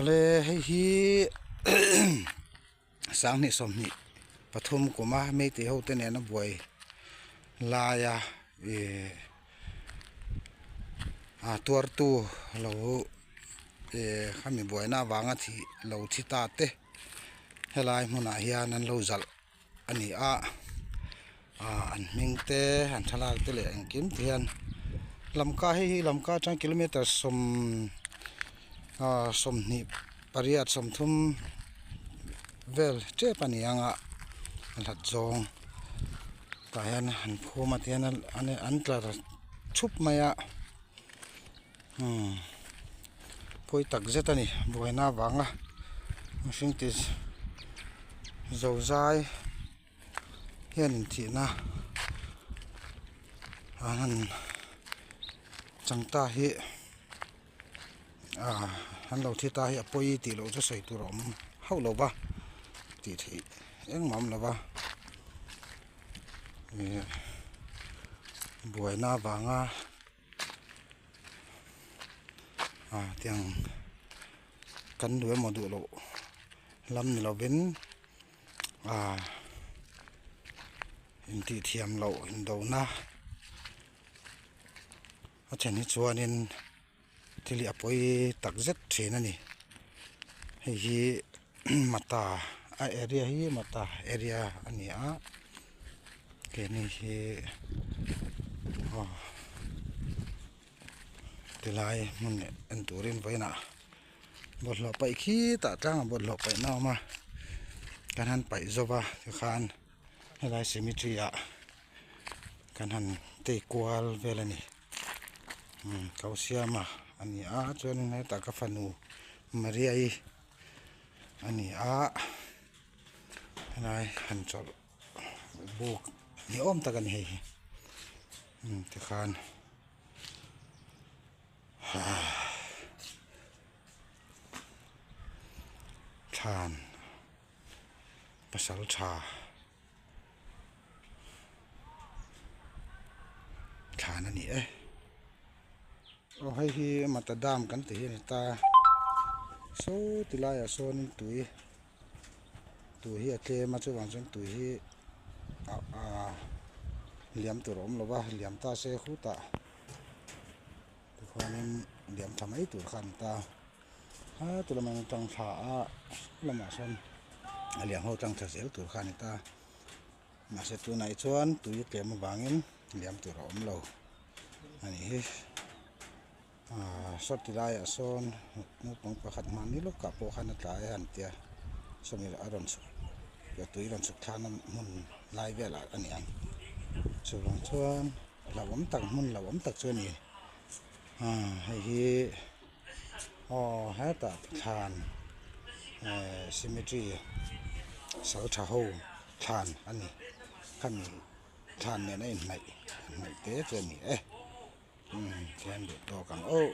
Awle hei hi sanghnih sawmhnih pathum kuma meitei ho te nena buai laia ihh a tuartu lo ihh khami buaina avanga thih lo thi ta te helai hmunah hian an lo zalh a ni a ah an hming te an thlalak te leh engkim te hian lamka hei hi lamka atang kilometer sawm ah sawmhnih pariat sawmthum vel tep a ni ang a a hlat zawng tah hian an phum a tihian an tlar thup mai a umm pawi tak zet a ni buaina avanga mihring ti zo zai hian inthihna an han chang ta hi ah an lo thi ta hi a pawi tih loh chu sawi tur a awm hauh lo va tih theih engmah a awm lo va ih buaina avanga. Ah tiang kan duh emaw duh loh lam ni lovin ah intih thiam loh indona a then hi chuanin thil hi a pawi tak zet thin a ni hei hi mata a area hi mata area a ni a. Keini hi aw tilai hmun en turin vawiinah bawlhhlawh paih khitah tlangah bawlhhlawh paihna a awm a kan han paih zawk a tikhan helai cemetery ah kan han tei kual vel a ni umm ko siama a ni a chuanin hetah ka fanu Maria-i a ni a helai han chawlh. Buk ni awm tak a ni hei hi umm tikhan thlan pasal tha thlan a ni e aw hei hi mata dam kan tih hi a ni ta saw ti laiah sawn tui. Tui hi a tlem a chuvang chuan tui hi ah liam tur a awm lo va liam ta se khutah tikhuanin liam tha mai tur kha a ni ta a ti lamah hian tang thla a lamah sawn a liam ho tlang thla zel tur kha a ni ta mahse tunah hi chuan tui a tlem avangin liam tur a awm lo a ni hi. Ahh saw ti laiah sawn naupang pakhat hmanni lawkah pawh khan a tlai a han tia sawmi a rawn chhuk tui rawn chhuk thlakna hmun lai velah a ni ang chuvang chuan hlauhawm tak hmun hlauhawm tak chu a ni ah hei hi aw hetah thlan ehh cemetery sal tha ho thlan a ni khami thlan nen a inhnaih hnaih te chu a ni e. Umm tihian duh tawk ang aw.